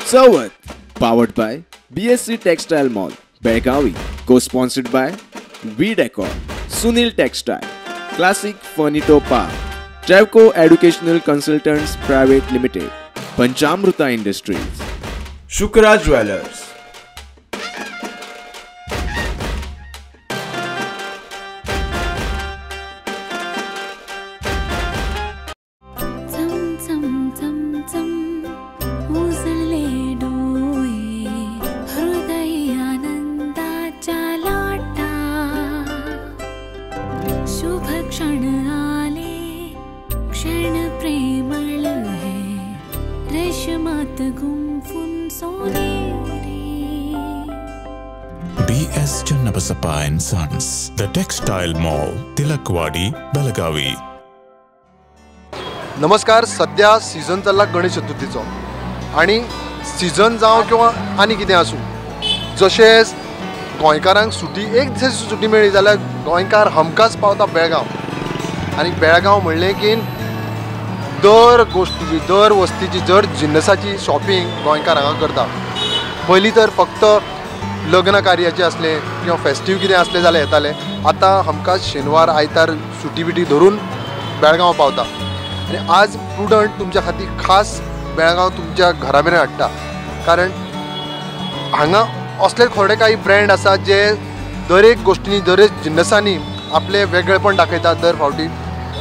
Chavath, powered by BSC textile mall, Belagavi, co-sponsored by V Decor, Sunil textile, classic furniture park, Travco educational consultants private limited, Panchamruta industries, Shukra jewellers. B.S. Channabasappa and Sons, The Textile Mall, Tilakwadi, Belagavi. नमस्कार. सध्या season चल्ला गणेश चतुर्थीचो आनी season जावं किंवा आनी कितें आसूं, जशें गोंयकारांक सुटी एक दिसाची सुटी मेळ्ळी जाल्यार गोंयकार हमखास पावता बेळगांव. आनी बेळगांव म्हणलें की दर गोश्टीची, दर वस्तीची, दर जिन्नसाची शॉपिंग गोंयकार हांगा करता. पयलीं तर फक्त लग्न कार्याचें आसलें किंवा फेस्टीव कितें आसलें जाल्यार येताले, आतां हमखास शेनवार आयतार सुटी बिटी धरून बेळगांव पावता. आनी आज प्रुडंट तुमच्या खातीर खास बेळगांव तुमच्या घरा मेरेन हाडटा, कारण हांगा असले थोडे काही ब्रँड आसा जे दर एक गोश्टींनी, दर एक जिन्नसांनी आपलें वेगळेपण दाखयतात दर फावटी.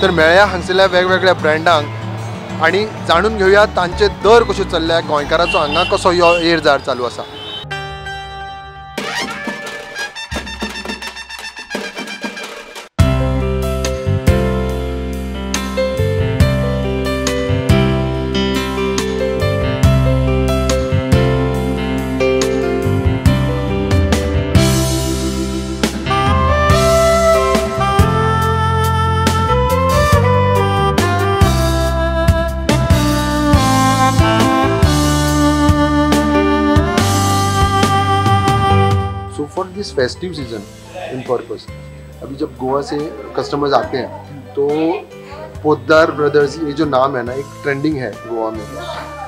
तर मेळया हांगसरल्या वेगवेगळ्या ब्रँडांक आनी जाणून घेवया तांचे दर कशे चल्ल्या, गोंयकाराचो हांगा कसो यो येर जार चालू आसा. For this festive season in purpose, अभी जब गोवा से कस्टमर्स आते हैं तो पोद्दार ब्रदर्स ये जो नाम है ना, एक ट्रेंडिंग है गोवा में.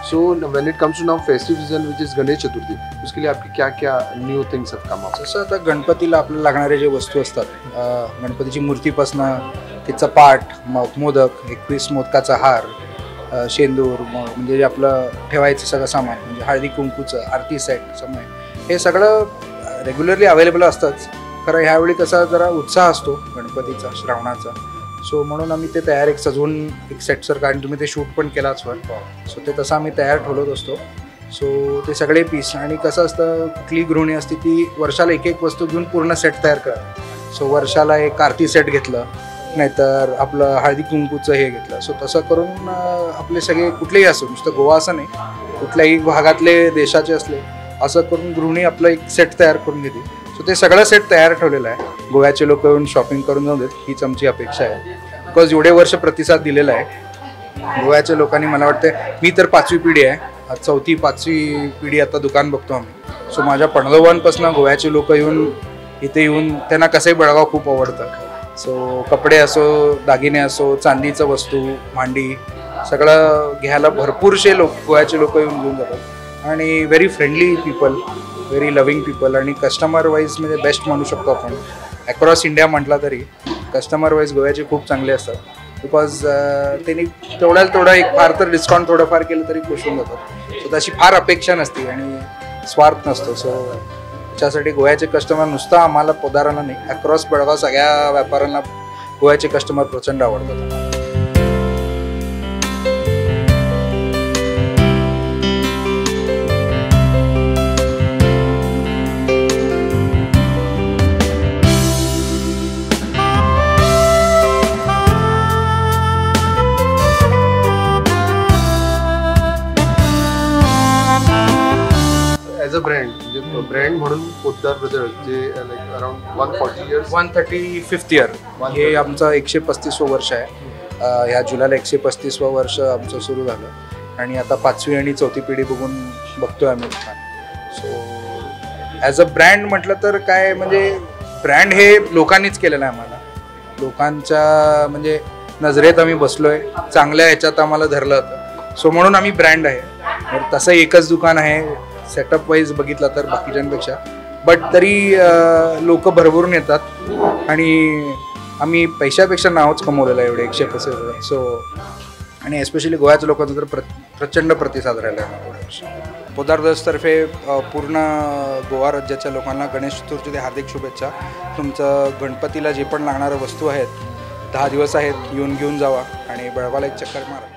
So when it comes to now festive season which is Ganesh Chaturthi, उसके लिए आपकी क्या क्या new things have come up? जसं आता गणपतीला आपल्याला लागणारे जे वस्तू असतात, गणपतीची मूर्तीपासनं तिचा पाट, मोदक, 21 मोदकाचा हार, शेंदूर, म्हणजे आपलं ठेवायचं सगळं सामान, म्हणजे हळदी कुंकूचं आरती सेट, समय, हे सगळं रेग्युलरली अवेलेबल असतंच. खरं ह्यावेळी कसा जरा उत्साह असतो गणपतीचा, श्रावणाचा, सो म्हणून आम्ही ते तयार एक सजवून एक सेट सर, कारण तुम्ही ते शूट पण केलाच वर, सो ते तसं आम्ही तयार ठेवत असतो. सो ते सगळे पीस, आणि कसं असतं कुठली गृहिणी असते ती वर्षाला एक एक वस्तू घेऊन पूर्ण सेट तयार करते. सो वर्षाला एक आरती सेट घेतलं, नाहीतर आपलं हळदी कुंकूचं हे घेतलं, सो तसं करून आपले सगळे कुठलेही असो, नुसतं गोवा असं नाही, कुठल्याही भागातले देशाचे असले, असं करून गृहिणी आपलं एक सेट तयार करून घेते. सो ते सगळं सेट तयार ठेवलेलं आहे. गोव्याचे लोक येऊन शॉपिंग करून जाऊ देत हीच आमची अपेक्षा आहे, because एवढे वर्ष प्रतिसाद दिलेला आहे गोव्याच्या लोकांनी. मला वाटतं मी तर 5वी पिढी आहे, 4थी 5वी पिढी आता दुकान बघतो आम्ही. सो माझ्या पणजोबांपासून गोव्याचे लोक येऊन इथे येऊन त्यांना कसंही बेळगाव खूप आवडतं. सो कपडे असो, दागिने असो, चांदीचं वस्तू, भांडी, सगळं घ्यायला भरपूरसे लोक गोव्याचे लोक येऊन घेऊन जातात. आणि very friendly people, very loving people, आणि कस्टमर वाईज म्हणजे बेस्ट म्हणू शकतो आपण. अक्रॉस इंडिया म्हटला तरी कस्टमर वाईज गोव्याचे खूप चांगले असतात, because त्यांनी तेवढ्याला तेवढा एक फार तर डिस्काउंट थोडंफार केलं तरी खुश होऊन जातात. सो तशी फार अपेक्षा नसते आणि स्वार्थ नसतो. सो त्याच्यासाठी गोव्याचे कस्टमर नुसतं आम्हाला पोदारांना नाही, अक्रॉस बेळगाव सगळ्या व्यापाऱ्यांना गोव्याचे कस्टमर प्रचंड आवडतात. ॲज अ ब्रँड, म्हणजे ब्रँड म्हणून पोद्दार ब्रदर्स जे like around 140 years, 135th year, हे आमचं 135वं वर्ष आहे. ह्या जुलैला 135वं वर्ष आमचं सुरू झालं आणि आता 5वी आणि 4थी पिढी बघून बघतोय आम्ही. सो ॲज अ ब्रँड म्हटलं तर काय, म्हणजे ब्रँड हे लोकांनीच केलेलं आहे आम्हाला, लोकांच्या म्हणजे नजरेत आम्ही बसलोय, चांगल्या ह्याच्यात आम्हाला धरलं होतं, सो म्हणून आम्ही ब्रँड आहे. तर तसं एकच दुकान आहे सेटअप वाईज बघितलं तर बाकीच्यांपेक्षा, बट तरी लोक भरभरून येतात आणि आम्ही पैशापेक्षा नावच कमवलेलं आहे एवढे 125. सो आणि एस्पेशली गोव्याच्या लोकांचा तर प्रचंड प्रतिसाद राहिला आहे एवढ्या वर्षी. पोदार ब्रदर्सतर्फे पूर्ण गोवा राज्याच्या लोकांना गणेश चतुर्थीच्या हार्दिक शुभेच्छा. तुमचं गणपतीला जे पण लागणाऱ्या वस्तू आहेत, 10 दिवस आहेत, येऊन घेऊन जावा आणि बेळगावला एक चक्कर मारा.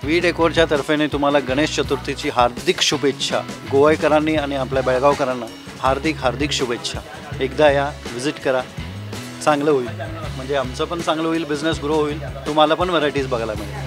We डेकोरच्या तर्फेने तुम्हाला गणेश चतुर्थीची हार्दिक शुभेच्छा. गोवाकरांनी आणि आपल्या बेळगावकरांना हार्दिक हार्दिक शुभेच्छा. एकदा या, व्हिजिट करा, चांगलं होईल, म्हणजे आमचं पण चांगलं होईल, बिझनेस ग्रो होईल, तुम्हाला पण व्हरायटीज बघायला मिळेल.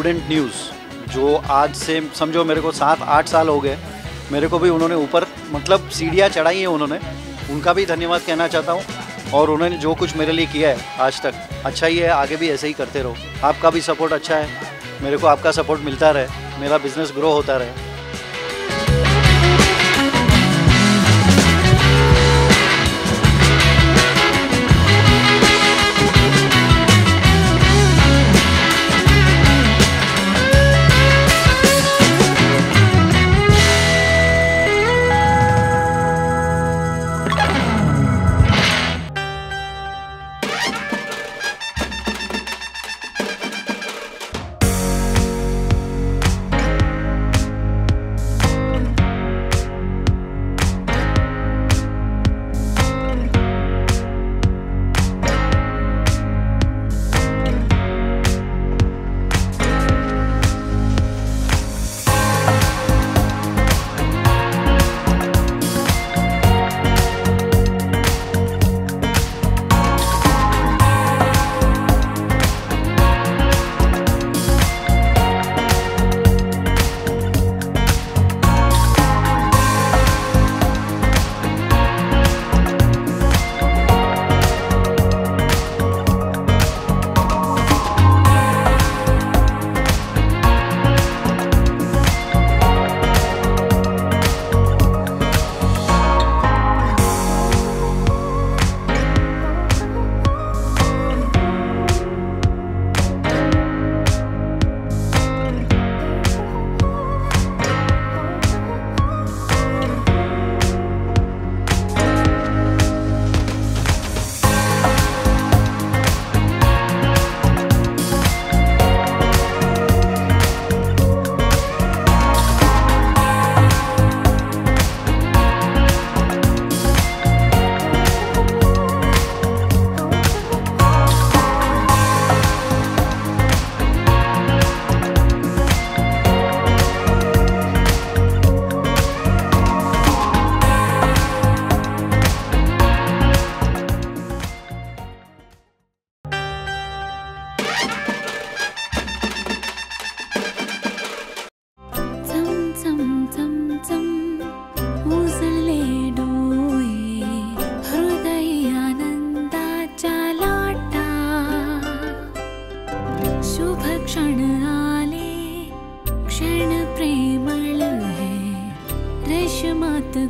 स्टूडेंट न्यूज़ जो आज से समझो मेरे को 7-8 साल हो गए, मेरे को भी उन्होंने ऊपर मतलब सीढ़ियाँ चढ़ाई हैं उन्होंने, उनका भी धन्यवाद कहना चाहता हूँ. और उन्होंने जो कुछ मेरे लिए किया है आज तक अच्छा ही है, आगे भी ऐसे ही करते रहो. आपका भी सपोर्ट अच्छा है, मेरे को आपका सपोर्ट मिलता रहे, मेरा बिज़नेस ग्रो होता रहे.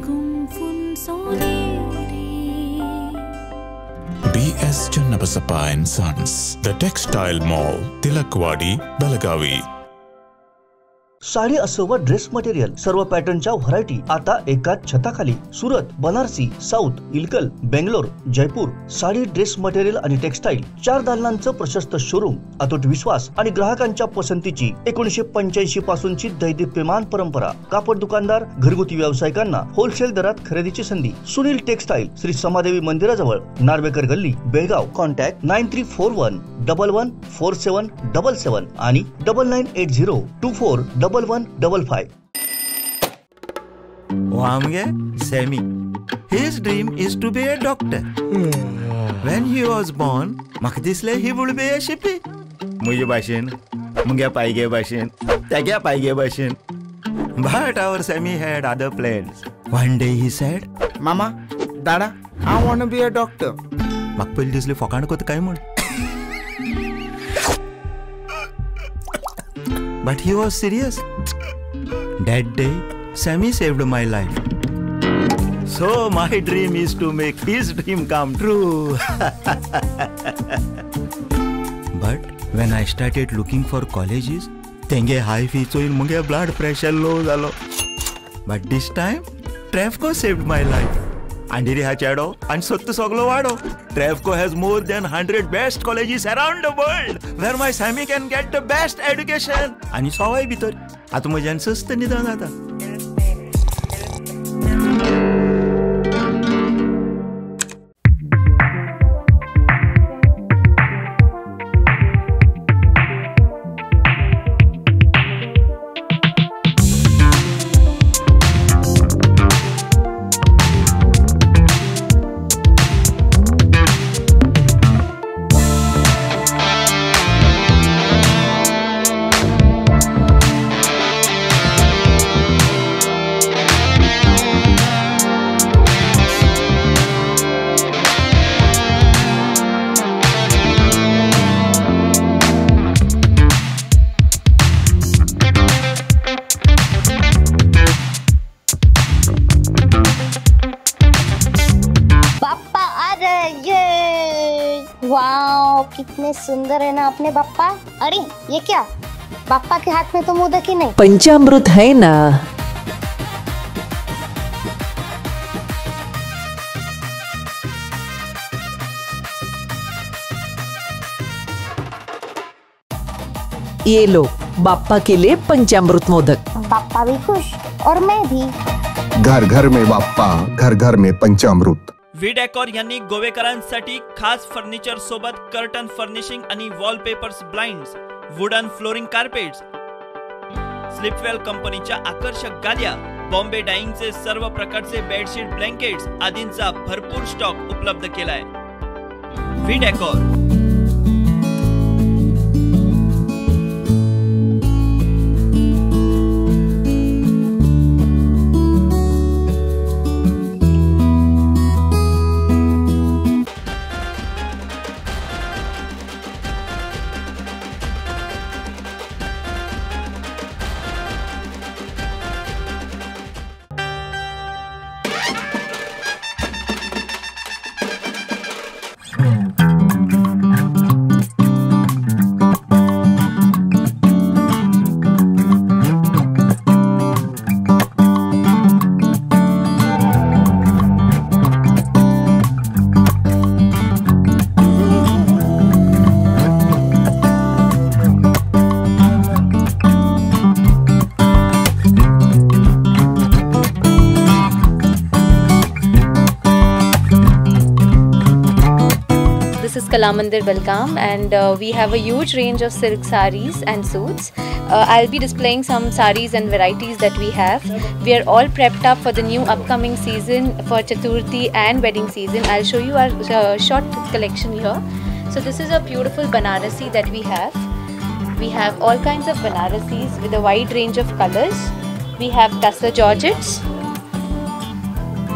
गुंफून सोनेरी. B.S. Channabasappa and Sons, The Textile Mall, Tilakwadi, Belagavi. Sari असो व ड्रेस मटेरियल सर्व पॅटर्नच्या व्हरायटी आता एकाच छताखाली. Surat, Banarasi, south, Ilkal, Bangalore, Jaipur sari dress material आणि टेक्सटाईल 4 दालनांचं प्रशस्त शोरूम. अतूट विश्वास आणि ग्राहकांच्या पसंतीची 1985 पासूनची दैदिप्यमान परंपरा. कापड दुकानदार, घरगुती व्यावसायिकांना होलसेल दरात खरेदीची संधी. सुनील टेक्सटाईल, श्री समादेवी मंदिराजवळ, नार्वेकर गल्ली, बेळगाव. कॉन्टॅक्ट 9341 11 47 77 आणि 9980 24 11 55. Wamge Sammy. His dream is to be a doctor. When he was born, म्हाका दिसलें he would be a shippy. मुजे भाशेन, मुगे पायगे भाशेन, तेगे पायगे भाशेन. But our Sammy had other plans. One day he said, Mama, Dada, I want to be a doctor. म्हाका पयलीं दिसलें फोकाण कोता काय म्हूण. But he was serious. That day, Sammy saved my life. So my dream is to make his dream come true. But when I started looking for colleges, tenge high fee choyin munge blood pressure low zalo. But this time, Trafco saved my life. Andiri ha chado and sottu soglo vado. Trafco has more than 100 best colleges around the world where my Sammy can get the best education. Ani sawai bhitar. Ata म्हज्यान सस्त निदान जाता. कितने सुंदर है ना अपने बाप्पा. अरे ये क्या, बाप्पा के हाथ में तो मोदक ही नहीं, पंचामृत है ना. ये लो बाप्पा के लिए पंचामृत मोदक. बाप्पा भी खुश और मैं भी. घर घर में बाप्पा, घर घर में पंचामृत. व्ही डेकॉर यांनी गोवेकरांसाठी खास फर्निचर सोबत कर्टन फर्निशिंग आणि wallpapers, blinds, wooden flooring, carpets, Sleepwell कंपनीच्या आकर्षक गाद्या, बॉम्बे डाईंगचे सर्व प्रकारचे बेडशीट, ब्लँकेट्स आदींचा भरपूर स्टॉक उपलब्ध केलाय. V decor. Kalamandir Belgaum, and we have a huge range of silk sarees and suits. I'll be displaying some sarees and varieties that we have. We are all prepped up for the new upcoming season for Chaturthi and wedding season. I'll show you our short collection here. So this is a beautiful Banarasi that we have. We have all kinds of Banarasis with a wide range of colors. We have Tussar Georgettes.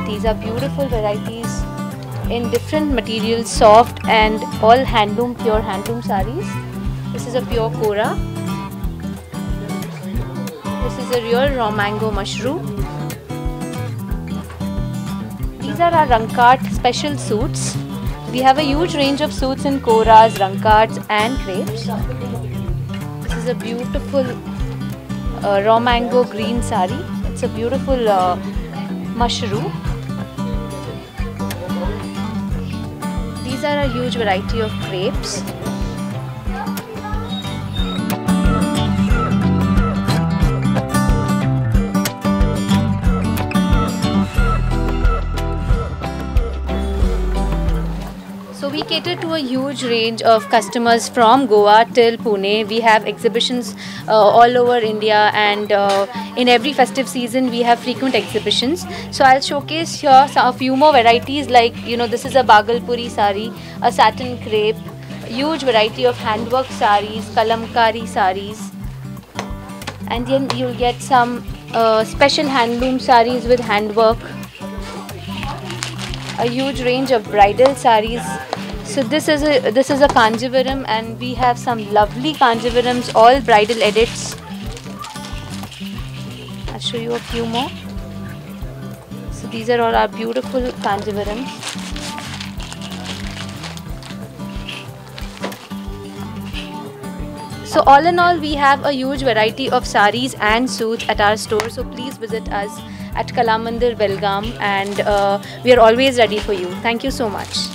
These are beautiful varieties in different materials, soft and all handloom, pure handloom sarees. This is a pure kora. This is a real raw mango mushroom. These are our Rangkat special suits. We have a huge range of suits in koras, rangkats and crepes. This is a beautiful raw mango green sari. It's a beautiful mushroom. These are a huge variety of crepes. So we cater to a huge range of customers from Goa till Pune. We have exhibitions all over India, and in every festive season we have frequent exhibitions. So I'll showcase here a few more varieties, like, you know, this is a Bhagalpuri sari, a satin crepe, huge variety of handwork saris, kalamkari saris, and then you'll get some special handloom saris with handwork, a huge range of bridal saris. So this is a Kanjivaram, and we have some lovely Kanjivarams, all bridal edits. I'll show you a few more. So these are all our beautiful Kanjivarams. So all in all, we have a huge variety of saris and suits at our store. So please visit us at Kalamandir, Belgaum, and we are always ready for you. Thank you so much.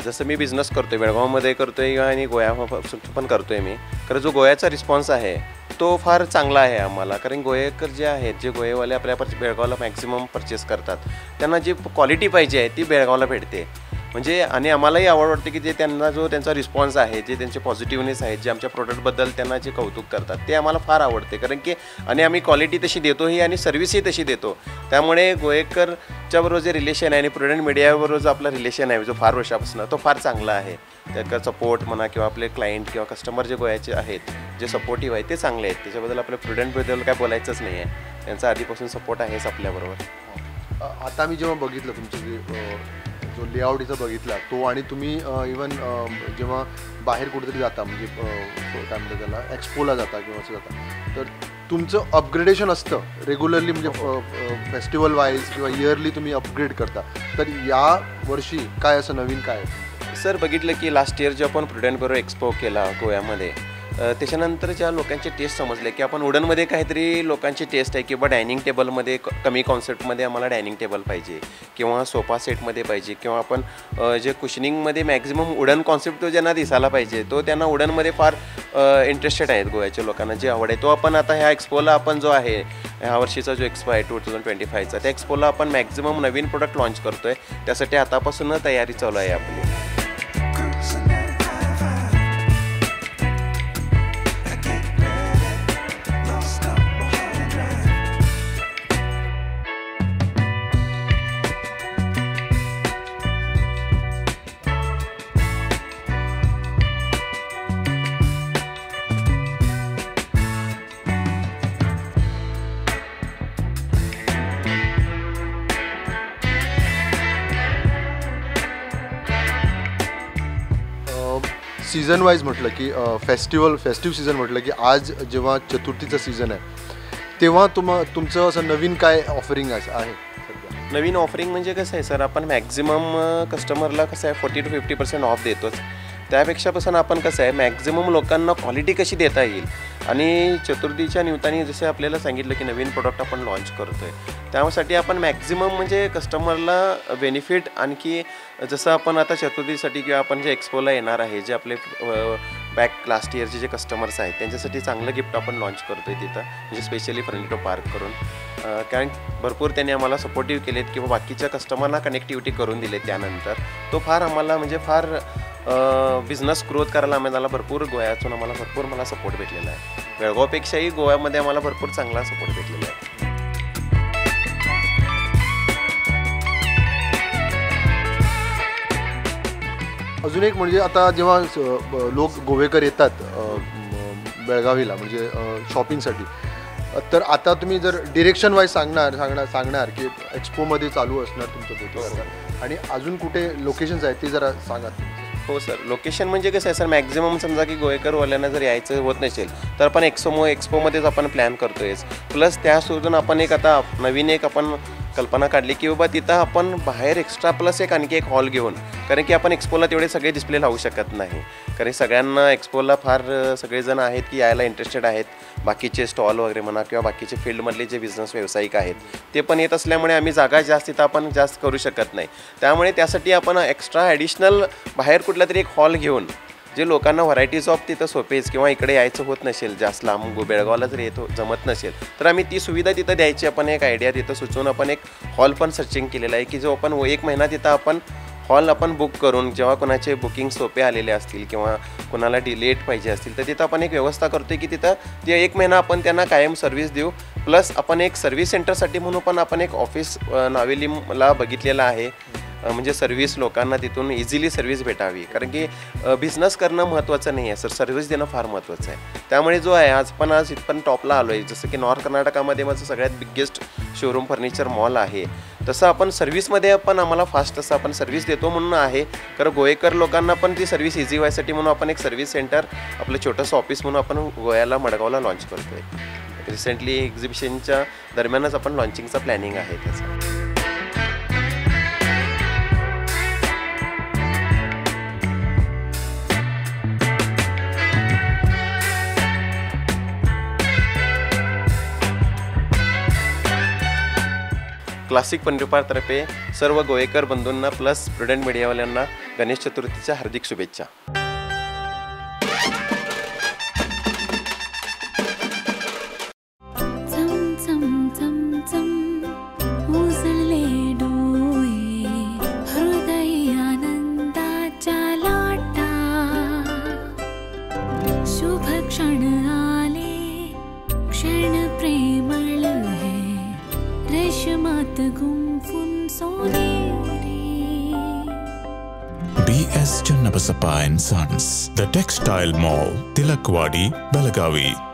जसं मी business करतोय, बेळगावमध्ये करतोय आणि गोव्या पण करतोय मी, कारण जो गोव्याचा रिस्पॉन्स आहे तो फार चांगला आहे आम्हाला. कारण गोवेकर जे आहेत, जे गोवेवाले आपल्या बेळगावला मॅक्झिमम परचेस करतात, त्यांना जी क्वालिटी पाहिजे आहे ती बेळगावला भेटते. म्हणजे आणि आम्हालाही आवड वाटते की जे त्यांना जो त्यांचा रिस्पॉन्स आहे, जे त्यांचे पॉझिटिव्हनेस आहेत, जे आमच्या प्रोडक्टबद्दल त्यांना जे कौतुक करतात ते आम्हाला फार आवडते. कारण की आणि आम्ही क्वालिटी तशी देतोही आणि सर्व्हिसही तशी देतो. त्यामुळे गोवेकरच्या बरोबर जे रिलेशन आहे आणि प्रुडंट मीडियाबरोबर जो आपला रिलेशन आहे जो फार वर्षापासून, तो फार चांगला आहे. त्याचा सपोर्ट म्हणा किंवा आपले क्लायंट किंवा कस्टमर जे गोव्याचे आहेत, जे सपोर्टिव्ह आहेत, ते चांगले आहेत. त्याच्याबद्दल आपल्या प्रुडंटबद्दल काय बोलायचंच नाही आहे, त्यांचा आधीपासून सपोर्ट आहेच आपल्याबरोबर. आता मी जेव्हा बघितलं तुमचं जे जो लेआउट इथं बघितला तो, आणि तुम्ही इवन जेव्हा बाहेर कुठेतरी जाता, म्हणजे काय म्हणतात त्याला, एक्सपोला जाता किंवा असं जाता, तर तुमचं अपग्रेडेशन असतं रेग्युलरली, म्हणजे फेस्टिवल वाईज किंवा इयरली तुम्ही अपग्रेड करता. तर या वर्षी काय असं नवीन काय आहे? सर बघितलं की लास्ट इयर जे आपण प्रुडंट बरोबर एक्सपो केला गोव्यामध्ये, त्याच्यानंतर ज्या लोकांचे टेस्ट समजले की आपण वुडनमध्ये काहीतरी लोकांची टेस्ट आहे किंवा डायनिंग टेबलमध्ये कमी कॉन्सेप्टमध्ये आम्हाला डायनिंग टेबल पाहिजे किंवा सोफा सेटमध्ये पाहिजे किंवा आपण जे कुशनिंगमध्ये मॅक्झिमम वुडन कॉन्सेप्ट तो ज्यांना दिसायला पाहिजे तो त्यांना वुडनमध्ये फार इंटरेस्टेड आहेत गोव्याच्या लोकांना, जे आवड आहे तो आपण आता ह्या एक्सपोला आपण जो आहे ह्या वर्षीचा जो एक्सपो आहे 2025चा, त्या एक्सपोला आपण मॅक्झिमम नवीन प्रोडक्ट लॉन्च करतो आहे. त्यासाठी आतापासून तयारी चालू आहे आपली. सीझन वाईज म्हटलं की फेस्टिवल, फेस्टिव्ह सीझन म्हटलं की आज जेव्हा चतुर्थीचं सीझन आहे तेव्हा तुमचं असं नवीन काय ऑफरिंग आहे? नवीन ऑफरिंग म्हणजे कसं आहे सर, आपण मॅक्झिमम कस्टमरला कसं आहे 40 to 50% of देतोच. त्यापेक्षा पासून आपण कसं आहे मॅक्झिमम लोकांना क्वालिटी कशी देता येईल, आणि चतुर्थीच्या निमित्ताने जसे आपल्याला सांगितलं की नवीन प्रोडक्ट आपण लॉन्च करतो आहे, त्यासाठी आपण मॅक्झिमम म्हणजे कस्टमरला बेनिफिट. आणखी जसं आपण आता चतुर्थीसाठी किंवा आपण जे एक्सपोला येणार आहे, जे आपले बॅक लास्ट इयरचे जे कस्टमर्स आहेत त्यांच्यासाठी चांगलं गिफ्ट आपण लॉन्च करतो आहे तिथं, म्हणजे स्पेशली फर्निचर पार्क करून, कारण भरपूर त्यांनी आम्हाला सपोर्टिव्ह केलेत किंवा बाकीच्या कस्टमरना कनेक्टिव्हिटी करून दिले. त्यानंतर तो फार आम्हाला म्हणजे फार बिझनेस ग्रोथ करायला आम्हाला भरपूर गोव्यातून आम्हाला भरपूर मला सपोर्ट भेटलेला आहे. बेळगावपेक्षाही गोव्यामध्ये आम्हाला भरपूर चांगला सपोर्ट भेटलेला आहे. अजून एक म्हणजे आता जेव्हा लोक गोवेकर येतात बेळगावीला म्हणजे शॉपिंगसाठी, तर आता तुम्ही जर डिरेक्शन वाईज सांगणार सांगणार सांगणार की एक्सपोमध्ये चालू असणार तुमचं बुथ आणि अजून कुठे लोकेशन्स आहेत ते जरा सांगा. हो सर, लोकेशन म्हणजे कसं आहे सर, मॅक्झिमम समजा की गोवेकरवाल्यांना जर यायचं होत नसेल तर आपण एक्सपोमध्येच आपण प्लॅन करतो आहेच. प्लस त्यासोबत आपण एक आता नवीन एक आपण कल्पना काढली की बाबा तिथं आपण बाहेर एक्स्ट्रा प्लस एक आणखी एक हॉल घेऊन, कारण की आपण एक्सपोला तेवढे सगळे डिस्प्ले लावू शकत नाही, कारण सगळ्यांना एक्सपोला फार सगळेजण आहेत की यायला इंटरेस्टेड आहेत, बाकीचे स्टॉल वगैरे म्हणा किंवा बाकीचे फील्डमधले जे बिझनेस व्यावसायिक आहेत ते पण येत असल्यामुळे आम्ही जागा जास्त तिथं आपण जास्त करू शकत नाही. त्यामुळे त्यासाठी आपण एक्स्ट्रा ॲडिशनल बाहेर कुठला तरी एक हॉल घेऊन जे लोकांना व्हरायटीज ऑफ तिथं सोपेज किंवा इकडे यायचं होत नसेल जास्त लांब बेळगावला जर येतो जमत नसेल तर आम्ही ती सुविधा तिथं द्यायची आपण एक आयडिया तिथं सुचवून आपण एक हॉल पण सर्चिंग केलेला आहे की जो आपण एक महिना तिथं आपण हॉल आपण बुक करून जेव्हा कोणाचे बुकिंग सोपे आलेले असतील किंवा कोणाला डिलेट पाहिजे असतील तर तिथं आपण एक व्यवस्था करतो की तिथं ते एक महिना आपण त्यांना कायम सर्व्हिस देऊ. प्लस आपण एक सर्व्हिस सेंटरसाठी म्हणून पण आपण एक ऑफिस नावेलीला बघितलेलं आहे, म्हणजे सर्व्हिस लोकांना तिथून इझिली सर्व्हिस भेटावी, कारण की बिझनेस करणं महत्त्वाचं नाही आहे सर, सर्व्हिस देणं फार महत्त्वाचं आहे. त्यामुळे जो आहे आज पण आज इथं टॉपला आलो आहे, जसं की नॉर्थ कर्नाटकामध्ये माझं सगळ्यात बिगेस्ट शोरूम फर्निचर मॉल आहे, तसं आपण सर्व्हिसमध्ये आपण आम्हाला फास्ट तसं आपण सर्व्हिस देतो म्हणून आहे. कारण गोवेकर लोकांना पण ती सर्व्हिस इझी व्हायसाठी म्हणून आपण एक सर्व्हिस सेंटर आपलं छोटंसं ऑफिस म्हणून आपण गोव्याला मडगावला लॉन्च करतो आहे. रिसेंटली एक्झिबिशनच्या दरम्यानच आपण लॉन्चिंगचा प्लॅनिंग आहे त्याचा. क्लासिक फर्निचरतर्फे सर्व गोवेकर बंधूंना प्लस प्रुडंट मीडियावाल्यांना गणेश चतुर्थीच्या हार्दिक शुभेच्छा. B.S. Channabasappa and Sons, The Textile Mall, Tilakwadi, Belagavi.